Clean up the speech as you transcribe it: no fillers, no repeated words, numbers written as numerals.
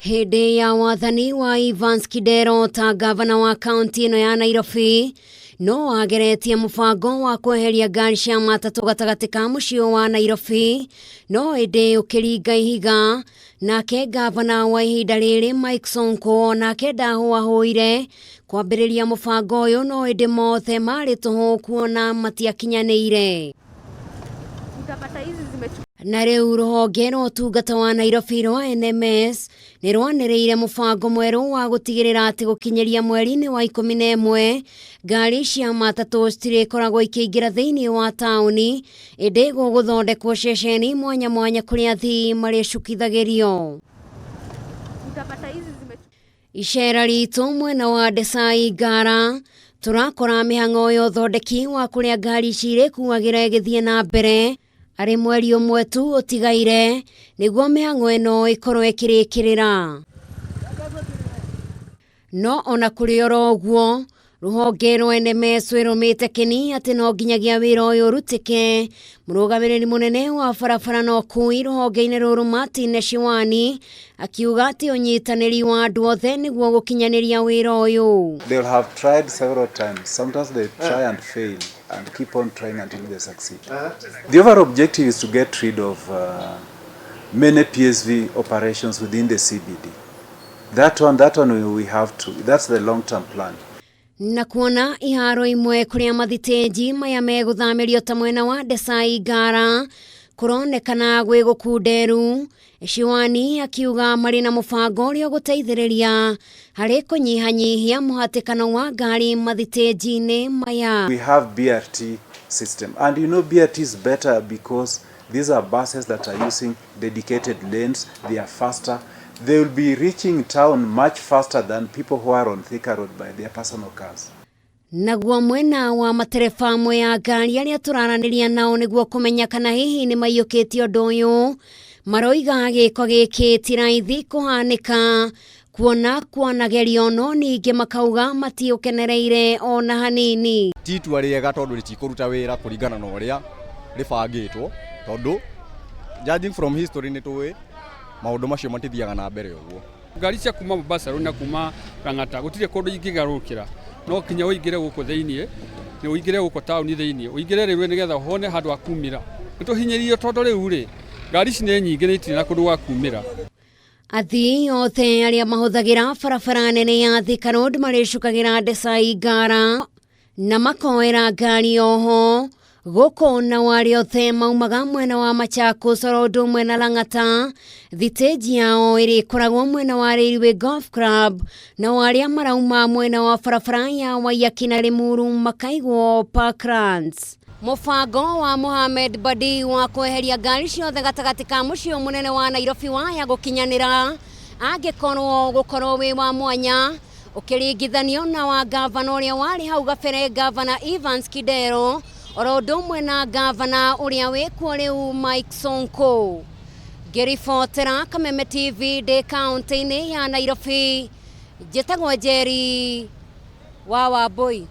Hĩndĩ ya wathani wa Evans Kidero ta gavana wa kaunti ĩno ya Nairobi, no ageretie mũbango wa kweheria ngari cia matatũ gatagatĩ ka mũciĩ wa Nairobi, no ĩndĩ ũkĩringa ihiga. Nake gavana wa ihinda rĩrĩ Mike Sonko nake ndahũahũire kwambĩrĩria mũbango ũyũ, no ĩndĩ mothe marĩ tũhũ kuona matiakinyanĩire. Utapata hizi zimechukua Na rĩu rũhonge rwa ũtungata wa Nairobi rwa NMS nĩ rwanĩrĩire mũbango mwerũ wa gũtigĩrĩra atĩ gũkinyĩria mweri-inĩ wa 11 ngari cia matatũ citirĩkoragwo ikĩingĩra thĩinĩ wa taũni, ĩndĩ gũgũthondekwo ceceni mwanya mwanya kũrĩa athii marĩcukithagĩrio. Utapata hizi zimechukua Icera ritũ mwena wa Desai Ngara tũrakora mĩhang'o ya ũthondeki wa kũrĩa ngari ici irĩkuagĩra ĩgĩthiĩ na mbere, arĩ mweri ũmwe tu ũtigaire nĩguo mĩhang'o ĩno ĩkorwo ĩkĩrĩkĩrĩra. No ona kũrĩ oro ũguo, rũhonge rwa NMS rwĩrũmĩte kĩni atĩ no nginyagia wĩra ũyũ ũrutĩke. Mũrũgamĩrĩri mũnene wa barabara na ũkui rũhonge-inĩ rũrũ Martin Eshiwani akiuga atĩ ũnyitanĩri wa andũ othe nĩguo gũkinyanĩria wĩra ũyũ. They'll have tried several times. Sometimes they try and fail and keep on trying until they succeed. The overall objective is to get rid of many PSV operations within the CBD. That one we have to, that's the long-term plan. Na kuona iharo imwe kũrĩa mathitĩnji maya megũthamĩrio ta mwena wa Desai Ngara kũronekana gwĩ gũkunderu, Eshiwani akiuga marĩ na mũbango ũrĩa ũgũteithĩrĩria harĩ kũnyihanyihia mũhatĩkano wa ngari mathitĩnji-inĩ maya. We have BRT system, and you know BRT is better because these are buses that are using dedicated lanes, they are faster. They will be reaching town much faster than people who are on Thika Road by their personal cars. Naguo mwena wa matereba amwe ya ngari arĩa tũraranĩria nao nĩguo kũmenya kana hihi nĩ maiyũkĩtie ũndũ ũyũ, maroiga gĩko gĩkĩ ti raithi kũhanĩka kuona kwanagerio, no ningĩ makauga matiũkenereire ona hanini. Ti itua rĩega tondũ rĩtikũruta wĩra kũringana na ũrĩa rĩbangĩtwo, tondũ judging from history nĩ tũĩ maũndũ macio matithiaga na mbere ũguo. Ngari cia kuma Mombasa Road na kuma Lang'ata gũtirĩ kũndũ ingĩgarũrũkĩra, no kinya ũingĩre gũkũ thĩiniĩ, nĩ ũingĩre gũkũ taũni thĩiniĩ, ũingĩre rĩu nĩgetha ũhone handũ ha kumĩra. Nĩ tũhinyĩrĩirio tondũ rĩu rĩ ngari ici nĩ nyingĩ na itirĩ na kũndũ gwa kumĩra. Athii othe arĩa mahũthagĩra barabara nene ya Thika Road marĩcukagĩra Desai Ngara na makoera ngari oho gũkũ, nao arĩa othe maumaga mwena wa Machakos oro ũndũ ũmwe na Lang'ata, thitĩnji yao ĩrĩkoragwo mwena wa Railway Golf Club, nao arĩa marauma mwena wa barabara ya Waiyaki na Limuru makaigwo Parklands. Mũbango wa Mohamed Badi wa kweheria ngari ciothe gatagatĩ ka mũciĩ mũnene wa Nairobi waya gũkinyanĩra, angĩkorwo gũkorwo wĩ wa mwanya ũkĩringithanio na wa gavana ũrĩa warĩ hau gabere, gavana Evans Kidero, oro ũndũ ũmwe na gavana ũrĩa wĩkuo rĩu Mike Sonko. Ngĩribotera Kameme TV ndĩ kaũntĩ-inĩ ya Nairobi, njĩtagwo Njeri wa Wambui.